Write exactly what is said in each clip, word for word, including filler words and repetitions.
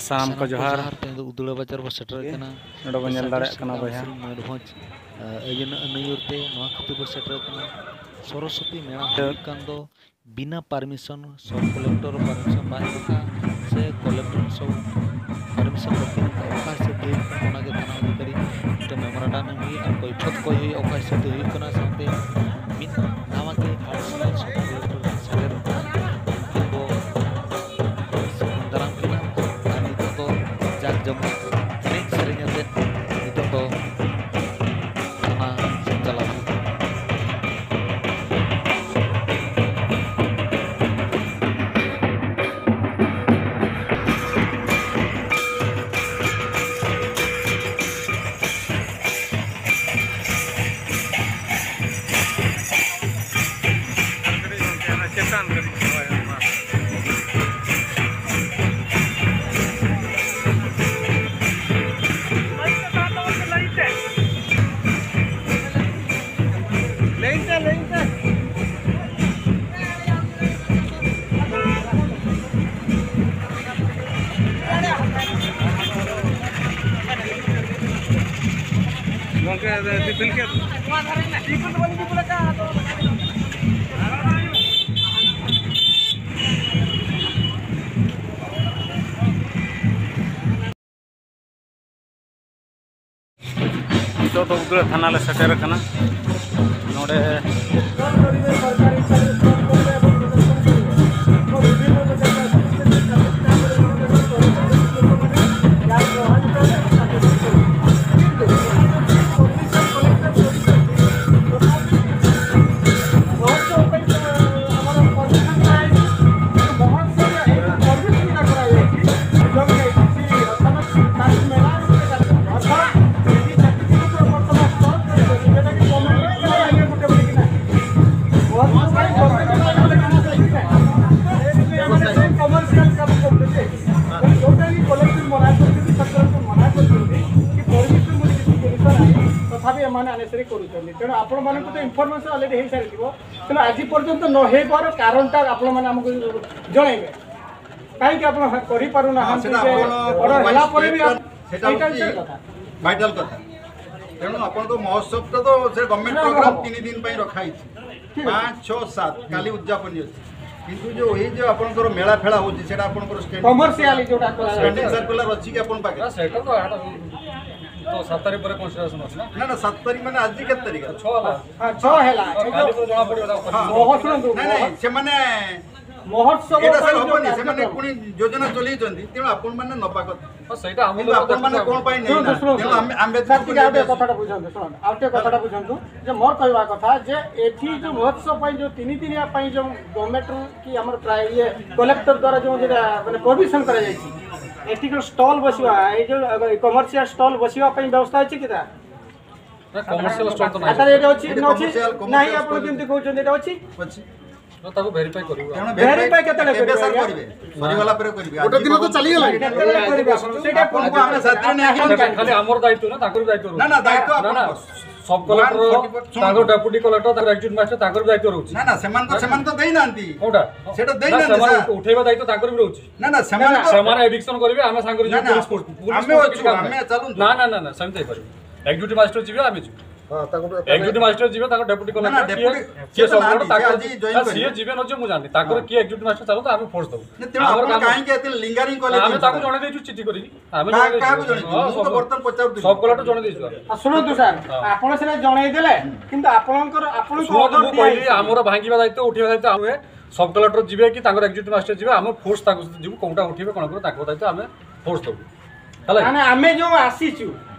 ᱥᱟᱱᱟᱢ ᱠᱚ ᱡᱚᱦᱟᱨ᱾ ᱛᱮᱦᱮᱧ ᱫᱚ ᱩᱫᱽᱲᱟ ᱵᱟᱡᱟᱨ ᱵᱚ ᱥᱮᱴᱮᱨ ᱟᱠᱟᱱᱟ᱾ ᱱᱚᱰᱮ ᱵᱚᱱ ᱧᱮᱞ ᱫᱟᱲᱮᱭᱟᱜ ᱠᱟᱱᱟ ᱵᱚᱭᱦᱟ᱾ ᱢᱚᱭᱩᱨᱵᱷᱚᱸᱡᱽ, ᱟᱹᱭᱩᱨ ᱱᱟᱹᱭᱩᱨ ᱛᱮ ᱱᱚᱣᱟ ᱠᱷᱟᱹᱛᱤᱨ ᱵᱚ ᱥᱮᱴᱮᱨ ᱟᱠᱟᱱᱟ, ᱥᱚᱨᱚᱥᱚᱛᱤ ᱢᱮᱞᱟ ᱦᱩᱭᱩᱜ ᱠᱟᱱ ᱫᱚ ᱵᱤᱱᱟ permission, sub collector permission ᱵᱟᱭ ᱮᱢ ᱟᱠᱟᱫ, ᱥᱮ collector sub permission ᱵᱟᱹᱠᱤ ᱢᱮᱱᱟᱜ, ᱚᱠᱟ ᱦᱤᱥᱟᱹᱵ ᱛᱮ ᱦᱩᱭᱩᱜ ᱠᱟᱱᱟ, ᱚᱱᱟᱜᱮ ᱛᱷᱟᱱᱟ ᱚᱫᱷᱤᱠᱟᱨᱤ ᱢᱤᱫᱴᱮᱱ memorandum ᱮᱢ ᱦᱩᱭᱩᱜᱼᱟ, ᱠᱚᱭᱯᱷᱚᱛ ᱠᱚᱭ ᱦᱩᱭᱩᱜᱼᱟ, ᱚᱠᱟ ᱦᱤᱥᱟᱹᱵ ᱛᱮ ᱦᱩᱭᱩᱜ ᱠᱟᱱᱟ, ᱥᱟᱶᱛᱮ ᱢᱤᱫ ᱱᱟᱣᱟ ᱜᱮ ᱦᱟᱴ ᱥᱮ sub collector ᱥᱮᱴᱮᱨᱚᱜ ᱠᱟᱱᱟ, ᱩᱱᱠᱩ ᱵᱚ ᱥᱟᱹᱜᱩᱱ ᱫᱟᱨᱟᱢ ᱠᱤᱱᱟ᱾ ᱟᱨ ᱱᱤᱛᱚᱜ ᱫᱚ ᱡᱟᱠ ᱡᱚᱢᱚᱠ ᱮᱱᱮᱡ ᱥᱮᱨᱮᱧ ᱟᱛᱮᱫ ᱱᱤᱛᱚᱜ ᱫᱚ ᱚᱱᱟ ᱪᱟᱞᱟᱣ ᱦᱩᱭᱩᱜᱼᱟ᱾ ᱪᱮᱛᱟᱱ ᱠᱟᱹᱴᱤᱡ ᱦᱳᱭ, ᱦᱳᱭ, ᱢᱟ᱾ ᱞᱟᱹᱭᱤᱱ ᱛᱮ, ᱞᱟᱹᱭᱤᱱ ᱛᱮ᱾ ᱜᱚᱝᱠᱮ, ᱫᱤᱯᱤᱞ ᱠᱮᱫ᱾ ᱱᱤᱛᱚᱜ ᱫᱚ ᱩᱫᱽᱲᱟ ᱛᱷᱟᱱᱟ ᱞᱮ ᱥᱮᱴᱮᱨ ᱟᱠᱟᱱᱟ᱾ ᱱᱚᱰᱮ ତଥାପି ଏମାନେ ଆନେସେରୀ କରୁଛନ୍ତି। ତେଣୁ ଆପଣମାନଙ୍କୁ ତ ଇନଫର୍ମେସନ୍ ଅଲରେଡ଼ି ହେଇସାରିଥିବ, ତେଣୁ ଆଜି ପର୍ଯ୍ୟନ୍ତ ନ ହେଇବାର କାରଣଟା ଆପଣମାନେ ଆମକୁ ଜଣେଇବେ। କାହିଁକି ଆପଣ କରିପାରୁନାହାନ୍ତି? ସେଟା ଯେ ଆପଣ ଅର୍ଡର ହେଲା ପରେ ବି ସେଟା ଏଇଟା ହଉଛି ହଉଛି କଥା। ଭାଇଟାଲ କଥା। ତେଣୁ ଆପଣଙ୍କ ମହୋତ୍ସବ ତ ସେ ଗଭର୍ଣ୍ଣମେଣ୍ଟ ନା, ପ୍ରୋଗ୍ରାମ ହବ। ତିନି ଦିନ ପାଇଁ ରଖା ହେଇଛି। ଠିକ୍ ଅଛି। ପାଞ୍ଚ, ଛଅ, ସାତ କାଲି ଉଦ୍ଯାପନୀ ଅଛି। କିନ୍ତୁ ଯୋଉ ଏଇ ଯୋଉ ଆପଣଙ୍କର ମେଳା ଫେଳା ହଉଛି, ସେଟା ଆପଣଙ୍କର ଷ୍ଟାଣ୍ଡିଂ କମର୍ସିଆଲି ଯୋଉଟା ଷ୍ଟାଣ୍ଡିଂ ସର୍କୁଲାର ଅଛି କି ଆପଣଙ୍କ ପାଖରେ? ନା, ସେଇଟା ତ ଆଡ ତ ସାତ ତାରିଖ ପରେ କନସିଡରେସନ ଅଛି ନା। ନା, ନା, ସାତ ତାରିଖ ମାନେ ଆଜି କେତେ ତାରିଖ? ଛଅ ହେଲା। ହଁ, ଛଅ ହେଲା। ଆଉ କାଲି ତ ଜଣା ପଡ଼ିବ ତାକୁ। ମହୋ-, ଶୁଣନ୍ତୁ, ନାଇଁ, ନାଇଁ, ସେମାନେ ମହୋତ୍ସବ ଏଇଟା ସାର୍ ପାଇଁ ଯୋଉ ହବନି। ସେମାନେ କାର୍ଯ୍ୟକ୍ରମ ପୁଣି ଯୋଜନା ଚଲେଇଛନ୍ତି, ତେଣୁ ଆପଣମାନେ ନବା କଥା। ହଁ, ସେଇଟା ଆମ କିନ୍ତୁ ଲୋକ ଆପଣମାନେ ଦେଖୁଛନ୍ତି। କଣ ପାଇଁ ଶୁଣନ୍ତୁ, ନେଇନାହାନ୍ତି? ଶୁଣନ୍ତୁ, ତେଣୁ ଆମେ ଆମେ ସାର୍, ଟିକେ ଆଉ ଟିକେ ଦେଖୁଛୁ। କଥାଟା ବୁଝନ୍ତୁ, ଶୁଣନ୍ତୁ, ଆଉ ଟିକେ କଥାଟା ବୁଝନ୍ତୁ ଯେ ମୋର କହିବା କଥା ଯେ ଏଠି ଯୋଉ ମହୋତ୍ସବ ପାଇଁ ଯୋଉ ତିନି ଦିନିଆ ପାଇଁ ଯୋଉ ଗଭର୍ଣ୍ଣମେଣ୍ଟରୁ କି ଆମର ପ୍ରାୟ ଇଏ କଲେକ୍ଟର ଦ୍ୱାରା ଯୋଉ ଯେଟା ମାନେ ପ୍ରୋଭିଜନ କରାଯାଇଛି, ଏଠି ଯୋଉ ଷ୍ଟଲ୍ ବସିବା, ଏଇ ଯୋଉ କମର୍ସିଆଲ ଷ୍ଟଲ୍ ବସିବା ପାଇଁ ବ୍ୟବସ୍ଥା ଅଛି କି ତା? ନା, କମର୍ସିଆଲ ଷ୍ଟଲ୍ ତ ଆ, ନାହିଁ। ତାହେଲେ ଏଇଟା ଅଛି ଏଇଟା ନା ଅଛି? କମର୍ସିଆଲ, କମର୍ସିଆଲ ନାହିଁ, ଆପଣ ଷ୍ଟଲ୍ କେମିତି କହୁଛନ୍ତି ଏଇଟା ଅଛି? ଅଛି। ନା, ତାକୁ ଭେରିଫାଇ କରିବୁ। ତେଣୁ ଭେରିଫାଇ କେତେବେଳେ କେବେ କରିବେ, ସାର୍ ଆଜ୍ଞା? କରିବେ? ସରିଗଲା ପରେ କରିବେ। ଗୋଟେ ଆଜି ଦିନ ତ ଚାଲିଗଲାଣି। କେତେବେଳେ କରିବେ ଆପଣ? ସେଇଟା ଆପଣଙ୍କୁ ଆମେ ସାଥିରେ ନେଇକି ଖାଲି ଖାଲି ଆମର ଦାୟିତ୍ୱ ନା, ତାଙ୍କର ବି ଦାୟିତ୍ୱ ରହୁଛି। ନା, ନା, ଦାୟିତ୍ୱ ଆପଣଙ୍କର। Sub collector, one forty four, ଶୁଣନ୍ତୁ। ତାଙ୍କର ଡେପୁଟି କଲେକ୍ଟର, ତାଙ୍କର ଏକ୍ଜିକ୍ୟୁଟିଭ ମାଜିଷ୍ଟ୍ରେଟ, ତାଙ୍କର ବି ଦାୟିତ୍ୱ ରହୁଛି। ନା, ନା, ସେମାନଙ୍କ ସେମାନେ ତ ଦେଇନାହାନ୍ତି। କୋଉଟା? ସେଇଟା ନା, ଦେଇନାହାନ୍ତି, ସେମାନେ ସାର୍। ଉଠେଇବା ଦାୟିତ୍ୱ ତାଙ୍କର ବି ରହୁଛି। ନା, ନା, ସେମାନେ ତ ସେମାନେ ଏଭିକ୍ସନ କରିବେ, ଆମେ ସାଙ୍ଗରେ ନା, ଯିବୁ ନା, ପୋଲିସ ଫୋର୍ସ। ପୋଲିସ ଆମେ ଫୋର୍ସ ଅଛୁ, କିଛି କାମ ଆମେ ନାହିଁ। ଚାଲନ୍ତୁ। ନା, ନା, ନା, ନା, ସେମିତି ହେଇପାରିବ। ଏକ୍ଜିକ୍ୟୁଟିଭ ମାଜିଷ୍ଟ୍ରେଟ ଯିବେ, ଆମେ ଯିବୁ। ହଁ, ତାଙ୍କୁ ଏକ୍ଜିକ୍ୟୁଟିଭ ମାଜିଷ୍ଟ୍ରେଟ ଯିବେ, ତାଙ୍କ ଡେପୁଟି କଲେକ୍ଟର, ନା, ଡେପୁଟି, କିଏ ସେ ତ ସବ୍ ନାହାନ୍ତି, କଲେକ୍ଟର, ସେ ତାଙ୍କର ଆଜି ଜଏନ୍ ନା, କରିବେ। ସିଏ ଯିବେ ନ ଯିବେ ମୁଁ ଜାଣିନି, ତାଙ୍କର କିଏ ଏକ୍ଜିକ୍ୟୁଟିଭ ମାଜିଷ୍ଟ୍ରେଟ ଚାଲନ୍ତୁ, ଆମେ ଫୋର୍ସ ଦବୁ। ନା, ତେଣୁ ଆମର ଆପଣ କାମ କାହିଁକି ଏତେ ଲିଙ୍ଗାରିଂ କଲେ ଆମେ ଜିନିଷ ତାଙ୍କୁ ଟା? ଜଣେଇ ଦେଇଛୁ ଚିଠି କରିକି। ଆମେ କାହା- ଜଣେଇ ଦେଇଛୁ। କାହାକୁ ଜଣେଇଛୁ? ହଁ, ମୁଁ ତ ସବ୍- ବର୍ତ୍ତମାନ ପଚାରୁଥିଲି। ସବ୍ କଲେକ୍ଟର ଜଣେଇ ଦେଇଛୁ ଆମେ। ଆଉ ଶୁଣନ୍ତୁ ସାର୍, ଆପଣ ସିନା ଜଣେଇଦେଲେ, କିନ୍ତୁ ଆପଣଙ୍କର ଆପଣଙ୍କୁ ଶୁଣନ୍ତୁ, ଅର୍ଡର ମୁଁ ଦିଆ କହିଲି ହେଇଛି। ଆମର ଭାଙ୍ଗିବା ଦାୟିତ୍ୱ, ଉଠେଇବା ଦାୟିତ୍ୱ ଆମେ, ସବ୍ କଲେକ୍ଟର ଯିବେ କି ତାଙ୍କର ଏକ୍ଜିକ୍ୟୁଟିଭ ମାଜିଷ୍ଟ୍ରେଟ ଯିବେ, ଆମେ ଫୋର୍ସ ତାଙ୍କୁ ସହିତ ଯିବୁ, କୋଉଟା ଉଠେଇବେ, କଣ କରିବେ, ତାଙ୍କ ଦାୟିତ୍ୱ ଆମେ ଫୋର୍ସ ଦବୁ। ହେଲା କି? ମାନେ ଆମେ ଯୋଉ ଆସିଛୁ,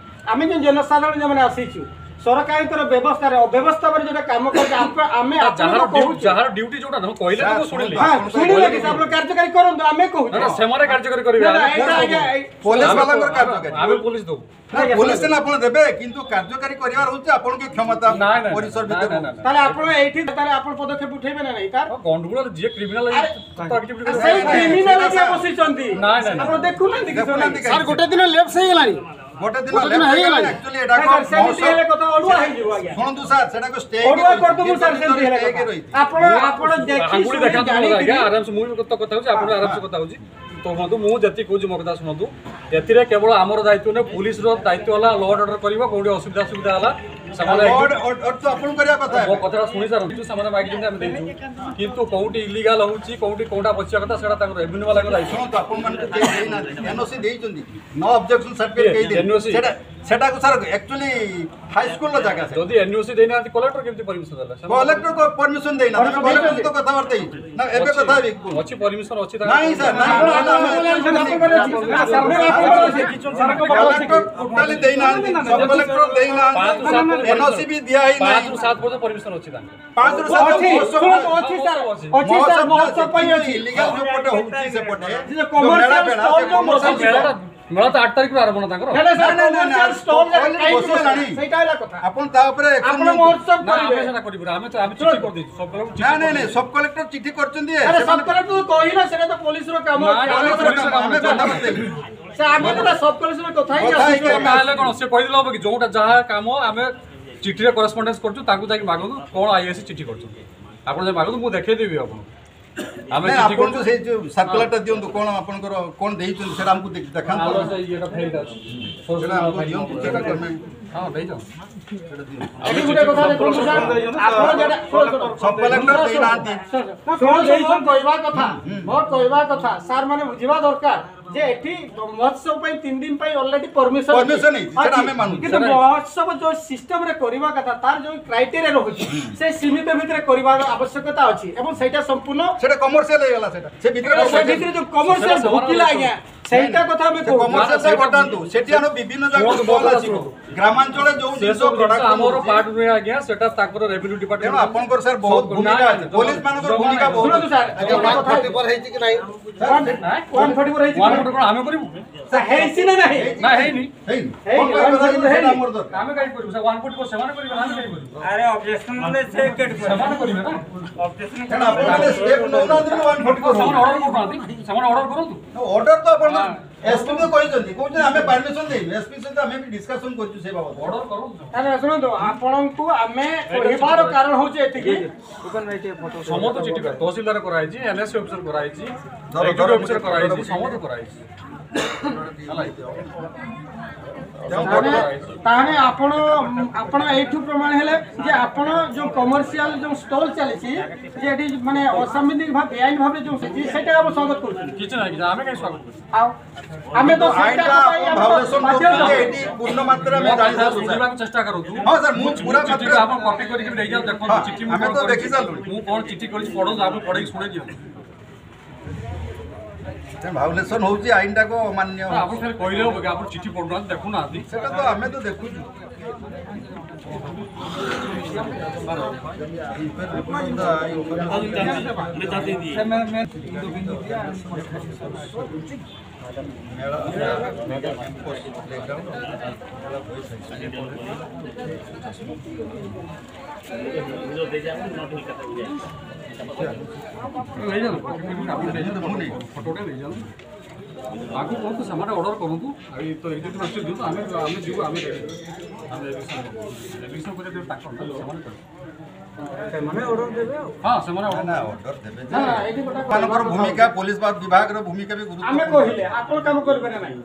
ଆମେ ଯୋଉ ଜନସାଧାରଣ ଯୋଉମାନେ ଆସିଛୁ, ସରକାରଙ୍କର ବ୍ୟବସ୍ଥାରେ ଅବ୍ୟବସ୍ଥା ଭାବରେ ଯୋଉଟା କାମ କରୁଛି, ଆପ- ଆମେ ନା, ଆପଣଙ୍କୁ ଯାହାର କହୁଛୁ। ଡ୍ୟୁ- ଯାହାର ଡ୍ୟୁଟି ଯୋଉଟା, ମୁଁ କହିଲେ ତ ମୁଁ ସାର୍, ଶୁଣିଲି। ହଁ, ଆପଣ ଶୁଣିଲେ କହିଲେ କି ଆପଣ କାର୍ଯ୍ୟକାରୀ କରନ୍ତୁ, ଆମେ କହୁଛୁ। ନା, ନା, ସେମାନେ କାର୍ଯ୍ୟକାରୀ କରିବେ। ନା, ନା, ଆମେ ଏଇଟା ଫୋର୍ସ ଆଜ୍ଞା, ଦବୁ। ଏଇ- ପୋଲିସ ଆମେ- ବାଲାଙ୍କର ଆମେ- କାର୍ଯ୍ୟକାରୀ। ଆମେ ପୋଲିସ ଦବୁ। ନା, ପୋଲିସ ସିନା ଆପଣ ଦେବେ, କିନ୍ତୁ କାର୍ଯ୍ୟକାରୀ କରିବାର ହଉଛି ଆପଣଙ୍କ କ୍ଷମତା ନାଇଁ, ନାଇଁ, ପରିସର ନାଇଁ, ଭିତରେ। ନାଇଁ, ନାଇଁ। ତାହେଲେ ଆପଣ ଏଇଠି, ତାହେଲେ ଆପଣ ପଦକ୍ଷେପ ଉଠେଇବେ ନା ନାଇଁ ତାର? ହଁ, ଗଣ୍ଡଗୋଳ ଯିଏ କ୍ରିମିନାଲ ଆରେ, ତ ଆକ୍ଟିଭିଟି ଆ, କରିବ। ସେଇ ନାଇଁ, ନାଇଁ, କ୍ରିମିନାଲ ସେଇଟା ଏରିଆ ସାର୍। ବସିଛନ୍ତି। ନାଇଁ, ନାଇଁ, ନାଇଁ। ଆପଣ ଦେଖୁନାହାନ୍ତି କିଛି? ଦେଖୁନାହାନ୍ତି ନାଇଁ। କାହିଁକି? ସାର୍, ଗୋଟେ ଦିନ ଲେପ୍ସ ହେଇଗଲାଣି। ଗୋଟେ ଦିନ ଗୋଟେ ଦିନ ଲେଟ୍ ହେଇଗଲା। ହେଇଗଲା। ଆକ୍ଚୁଆଲି ଏଇଟା ନାଇଁ ସାର୍, ସେମିତି ହେଲେ କଥା ଅଡୁଆ ହେଇଯିବ ଆଜ୍ଞା। ଶୁଣନ୍ତୁ ସାର୍, ସେଟାକୁ ଷ୍ଟେ ଅଡୁଆ କରିଦେବୁ ସାର୍, ସେମିତି ହେଲେ କଥା। ଆପଣ, ଆପଣ ଦେଖି ଆଙ୍ଗୁଳି ଶୁଣି ଦେଖାନ୍ତୁ ଜାଣି ଆଜ୍ଞା, ଆରାମସେ ମୁଁ ବି ତ କଥା ହଉଛି, ଆପଣ ଆରାମସେ କଥା ହଉଛି। ତ ହୁଅନ୍ତୁ, ମୁଁ ଯେତିକି କହୁଛି ମୋ କଥା ଶୁଣନ୍ତୁ। ଏଥିରେ କେବଳ ଆମର ଦାୟିତ୍ୱ ନୁହେଁ, ପୁଲିସର ଦାୟିତ୍ୱ ହେଲା ଲ ଆଣ୍ଡ ଅର୍ଡର କରିବ, କୋଉଠି ଅସୁବିଧା ସୁବିଧା ହେଲା ସେମାନେ ଲର୍ଡ ଅର୍ଡର ତ ଆପଣ କରିବା କଥା। ମୋ କଥାଟା ଶୁଣି ସାରନ୍ତୁ, ସେମାନେ ମାଗିଛନ୍ତି ଆମେ ଦେଇଛୁ, କିନ୍ତୁ କୋଉଠି ଇଲିଗାଲ ହଉଛି, କୋଉଠି କୋଉଟା ବସିବା କଥା ସେଟା ତାଙ୍କର ରେଭିନ୍ୟୁ ବାଲାଙ୍କ ଦାୟିତ୍ୱ। ଶୁଣନ୍ତୁ, ଆପଣମାନଙ୍କୁ କେହି ଦେଇନାହାନ୍ତି, ଏନ୍ଓସି ଦେଇଛନ୍ତି, ନୋ ଅବଜେକ୍ସନ ସାର୍ଟିଫିକେଟ କିଏ? କେହି ଦେଇନାହାନ୍ତି। ଏନ୍ଓସି? ସେଟା, ସେଟାକୁ ସାର୍ ଆକ୍ଚୁଆଲି ହାଇସ୍କୁଲର ଜାଗା ସାର୍। ଯଦି ଏନ୍ଓସି ଦେଇନାହାନ୍ତି କଲେକ୍ଟର କେମିତି ପରମିସନ ଦେଲା? ସେମାନେ କଲେକ୍ଟର ତ ପରମିସନ ଦେଇନାହାନ୍ତି, ଆମେ କଲେକ୍ଟର ସହିତ କଥାବାର୍ତ୍ତା ହେଇଛୁ ନା, ଏବେ ଅଛି, କଥା ହେବି। ଅଛି, ପରମିସନ ଅଛି ତାଙ୍କର। ନାଇଁ ସାର୍, ନାଇଁ, ନାଇଁ, ନାଇଁ, ନାଇଁ। କଲେକ୍ଟର ଟୋଟାଲି ଦେଇନାହାନ୍ତି, ସବ୍ କଲେକ୍ଟର ଦେଇନାହାନ୍ତି, ଏନ୍ଓସି ବି ଦିଆ ହେଇନାହିଁ। ପାଞ୍ଚରୁ ସାତ ପର୍ଯ୍ୟନ୍ତ ପରମିସନ ଅଛି ତାଙ୍କର। ପାଞ୍ଚରୁ ସାତ ଅଛି, ମହୋତ୍ସବ ଶୁଣନ୍ତୁ, ଅଛି ସାର୍, ଅଛି ସାର୍, ମହୋତ୍ସବ ମହୋତ୍ସବ ପାଇଁ ଅଛି। ଇଲିଗାଲ ଯୋଉ ପଟେ ହଉଛି ସେପଟେ, ସେ ଯୋଉ ଯୋଉ ମେଳା କମର୍ସିଆଲ ଫେଳା, ଷ୍ଟଲ ସେ ଯୋଉ କମର୍ସିଆଲ ମହୋତ୍ସବ ମେଳା, ମେଳା ତ ଆଠ ତାରିଖରୁ ଆରମ୍ଭ ନା ତାଙ୍କର। ନାଇଁ, ନାଇଁ, ନାଇଁ, ନାଇଁ, ନାଇଁ, କମର୍ସିଆଲ ଷ୍ଟଲ ଯାହା ଅଲରେଡି କାହିଁକି ବସିଗଲାଣି। ସେଇଟା ହେଲା କଥା। ଆପଣ ତା ଉପରେ ଆକ୍ସନ ଆପଣ ନିଅନ୍ତୁ। ମହୋତ୍ସବ ନା, ଆମେ କରିବେ। ସେଟା କରିବୁନି, ଆମେ ତ, ଆମେ ଚିଠି ଶୁଣନ୍ତୁ। କରିଦେଇଛୁ, ସବ୍ କଲେକ୍ଟର ଚିଠି କରିଛନ୍ତି ଯେ ଆରେ ସେମାନେ ସବ୍ କଲେକ୍ଟର ତ କହିଲା, ସେଟା ତ ପୋଲିସର କାମ। ନା, ନା, ପୋଲିସର କାମ, ଆମେ କଥା ବତେଇଲୁ। ସେ ଆମେ ତ ସବ୍ କଲେକ୍ଟର କଥା ହିଁ କଥା ହେଇକି ଆସୁଛୁ। ଆମେ ତାହେଲେ କଣ, ସେ କହିଦେଲେ ହବ କି? ଯୋଉଟା ଯାହା କାମ ଆମେ ଚିଠିରେ କରେସ୍ପଣ୍ଡେନ୍ସ କରୁଛୁ, ତାଙ୍କୁ ଯାଇକି ମାଗନ୍ତୁ କଣ ଆଇଏସି ଚିଠି କରୁଛନ୍ତି। ଆପଣ ଯାଇ ମାଗନ୍ତୁ, ମୁଁ ଦେଖେଇଦେବି ଆପଣଙ୍କୁ। ଆମେ ନାଇଁ, ଚିଠି ଆପଣ କରୁଛୁ। ଯୋଉ ସେଇ ଯୋଉ ସାର୍କୁଲାରଟା ଦିଅନ୍ତୁ, କଣ ଆପଣଙ୍କର କଣ ଦେଇଛନ୍ତି ସେଟା ଆମକୁ ଦେଖ-, ଦେଖାନ୍ତୁ। ଆମର ସେ ଇଏଟା ଫାଇଲଟା ଅଛି। ସେଟା ଆମକୁ ଦିଅନ୍ତୁ, ସେଟା ଆମେ ହଁ, ଦେଇଯାଅ। ସେଟା ଦିଅନ୍ତୁ। ଏଠି ଗୋଟେ କଥା ଦେଖନ୍ତୁ ସାର୍, ଆପଣ ଯେଟା, ଶୁଣ, ଶୁଣ। ସବ୍ କଲେକ୍ଟର ଦେଇନାହାନ୍ତି। ଶୁଣ, ଶୁଣ, ଶୁଣ, ଶୁଣ, ମୋର କହିବା କଥା, ମୋର କହିବା କଥା, ସାର୍ ମାନେ ବୁଝିବା ଦରକାର ଯେ ଏଠି ମହୋତ୍ସବ ପାଇଁ ତିନି ଦିନ ପାଇଁ ଅଲରେଡି ପରମିସନ ପରମିସନ ହେଇଛି, ସେଟା ଆମେ ମାନୁଛୁ। କିନ୍ତୁ ସେଟା ମହୋତ୍ସବ ଯୋଉ ସିଷ୍ଟମରେ କରିବା କଥା, ତାର ଯୋଉ କ୍ରାଇଟେରିଆ ରହୁଛି, ସେ ସୀମିତ ଭିତରେ କରିବାର ଆବଶ୍ୟକତା ଅଛି ଏବଂ ସେଇଟା ସମ୍ପୂର୍ଣ୍ଣ ସେଟା କମର୍ସିଆଲ ହେଇଗଲା। ସେଟା ସେ ଭିତରେ ସେ ଭିତରେ ଯୋଉ କମର୍ସିଆଲ ସେଟା ଢୁକିଲା ଆଜ୍ଞା, ସେଇଟା କଥା ଆମେ ସେ କହୁଛୁ। କମର୍ସିଆଲ ସାର୍, ଘଟାନ୍ତୁ। ସେଠି ଆମେ ବିଭିନ୍ନ ଜାଗାରୁ ଶୁଣନ୍ତୁ, ଷ୍ଟଲ ଆସିବ। ଶୁଣନ୍ତୁ। ଗ୍ରାମାଞ୍ଚଳରେ ଯୋଉ ସେ ଜିନିଷ ସବୁ ଜିନିଷ ପ୍ରଡକ୍ସନ ଆମର ହଉଛି, ପାର୍ଟ ନୁହେଁ ଆଜ୍ଞା, ସେଟା ତାଙ୍କର ରେଭିନ୍ୟୁ ଡିପାର୍ଟମେଣ୍ଟ। ତେଣୁ ଆପଣଙ୍କର ସାର୍ ବହୁତ ନା, ଭୂମିକା ନା, ଅଛି। ଜମା ପୋଲିସ ମାନଙ୍କର ଜମା ଭୂମିକା ନାହିଁ। ବହୁତ। ଶୁଣନ୍ତୁ ସାର୍, ଆଜ୍ଞା, ଗୋଟେ କଥା ୱାନ୍ ଫୋର୍ଟି ଫୋର୍ ହେଇଛି କି ନାହିଁ? ସାର୍, ୱାନ୍ ଫୋର୍ଟି ଫୋର୍ ହେଇଛି ୱାନ୍ କି? ଫୋର୍ଟି ଫୋର୍ କଣ ଆମେ କରିବୁ? ସାର୍, ହେଇଛି ନା ନାହିଁ? ନା, ହେଇନି। ହେଇନି। ହେଇନି, କଣ ପାଇଁ ୱାନ୍ ଫୋର୍ଟି ଫୋର୍ କରାଯିବ? ସେଇଟା ହେଇନି। ଆମର ଦରକାର। ଆମେ କାହିଁକି କରିବୁ? ସାର୍, ୱାନ୍ ଫୋର୍ଟି ଫୋର୍ ସେମାନେ କରିବେ, ଆମେ କାହିଁକି କରିବୁ? ଆରେ, ଅବଜେକ୍ସନ ରେ ସେ କେଟ୍ କରିବେ। ସେମାନେ କରିବେ ନା। ଅବଜେକ୍ସନ କାରଣ ଆପଣ ମାନେ ଷ୍ଟେପ୍ ନଉନାହାନ୍ତି ବୋଲି ୱାନ୍ ଫୋର୍ଟି ଫୋର୍ ସେମାନେ ହଉଛି। ଅର୍ଡର କରୁନାହାନ୍ତି, ସେମାନେ ଅର୍ଡର କରନ୍ତୁ। ଅର୍ଡର ତ ଆପଣ ହଁ। ଏସପି ତ କହିଛନ୍ତି, କହୁଛନ୍ତି ଆମେ ପରମିସନ ଦେଇନୁ। ଏସପି ସହିତ ଆମେ ବି ଡିସକସନ କରିଛୁ ସେ ବାବଦରେ। ଅର୍ଡର କରନ୍ତୁ। ନା, ନା, ଶୁଣନ୍ତୁ, ଆପଣଙ୍କୁ ଆମେ କହିବାର କାରଣ ହଉଛି ଏତିକି। ସମସ୍ତ ଚିଠି କରା, ତହସିଲଦାର କରାହେଇଛି, ଏନଏସି ଅଫିସର କରାହେଇଛି, ଧର, ଏକ୍ଜିକ୍ୟୁଟିଭ ଧର, ଅଫିସର ଧର, କରାହେଇଛି, ଧର। ସମସ୍ତ କରାହେଇଛି। ତାହେଲେ, ତାହେଲେ ଆପଣ, ଆପଣ ଏଇଠୁ ପ୍ରମାଣ ହେଲେ ଯେ ଆପଣ ଯୋଉ କମର୍ସିଆଲ ଯୋଉ ଷ୍ଟଲ ଚାଲିଛି, ଯେ ଏଠି ମାନେ ଅସାମ୍ବିଧାନିକ ଭାବେ, ବେଆଇନ ଭାବେ ଯୋଉ ସେଠି, ସେଇଟା ଆପଣ ସ୍ୱାଗତ କରୁଛନ୍ତି? କିଛି ନାହିଁ, କିଛି, ଆମେ କାହିଁ ସ୍ୱାଗତ କରୁଛୁ? ଆଉ ଆମେ ତ ସେଇଟା ଆଇନଟା ପାଇଁ ଆପଣ ଆମେ ତ ଭାଉଲେସନ ବାଧ୍ୟ କରୁଛନ୍ତି, ଅଛୁ। ଏଠି ପୂର୍ଣ୍ଣ ମାତ୍ରାରେ ଆମେ ମୋ ଜାଣି କଥା ସାରିଛୁ, ସାର୍। ଶୁଣିବାକୁ ଚେଷ୍ଟା କରନ୍ତୁ। ହଁ, ସାର୍, ମୁଁ ମୁଁ ପୁରା ଚିଠି ମାତ୍ରା ଆପଣ କପି କରିକି ବି ନେଇଯାଅ, ଦେଖନ୍ତୁ, ହଁ, ଚିଠି ମୁଁ ଆମେ କଣ ତ କରିଛି। ଦେଖି ସାରିଲୁଣି। ମୁଁ କଣ ଚିଠି କରିଛି, ପଢନ୍ତୁ, ଆପଣ ପଢିକି ଶୁଣେଇ ଦିଅନ୍ତୁ। ସେ ଭାଉଲେସନ ହଉଛି, ଆଇନଟାକୁ ଅମାନ୍ୟ ନା, ଆପଣ ହଉଛି। ଖାଲି କହିଲେ ହବ କି? ଆପଣ ଚିଠି ପଢୁନାହାନ୍ତି, ଦେଖୁନାହାନ୍ତି। ସେଟା ତ ଆମେ ତ ଦେଖୁଛୁ। ନେଇଯାଆନ୍ତୁ, ପକେଟ ନେଇଯାଆନ୍ତୁ, ଆପଣ ନେଇଯାଆନ୍ତୁ, ଫଟୋଟା ନେଇଯାଆନ୍ତୁ। ତାଙ୍କୁ କୁହନ୍ତୁ, ସେମାନେ ଅର୍ଡର କରନ୍ତୁ। ଆଉ ଏଇ ତ ଏକ୍ଜିକ୍ୟୁଟିଭ ଆକ୍ସନ ଦିଅନ୍ତୁ, ଆମେ, ଆମେ ଯିବୁ, ଆମେ ରେଡି। ଆମେ ଏଭିକ୍ସନ, ଏଭିକ୍ସନ କରିବା ପାଇଁ ତାଙ୍କ ଅର୍ଡର, ସେମାନେ କରିବେ। ସେମାନେ ଅର୍ଡର ଦେବେ ଆଉ। ହଁ, ସେମାନେ ନା, ଅର୍ଡର ନା, ଅର୍ଡର ଦେବେ ଯେ। ନା, ନା, ଏଇଠି ଗୋଟେ ସେମାନଙ୍କର ଭୂମିକା, ପୋଲିସ ବା-, ବିଭାଗର ଭୂମିକା ବି ଗୁରୁତ୍ୱପୂର୍ଣ୍ଣ। ଆମେ କହିଲେ ଆପଣ କାମ କରିବେ ନା ନାହିଁ?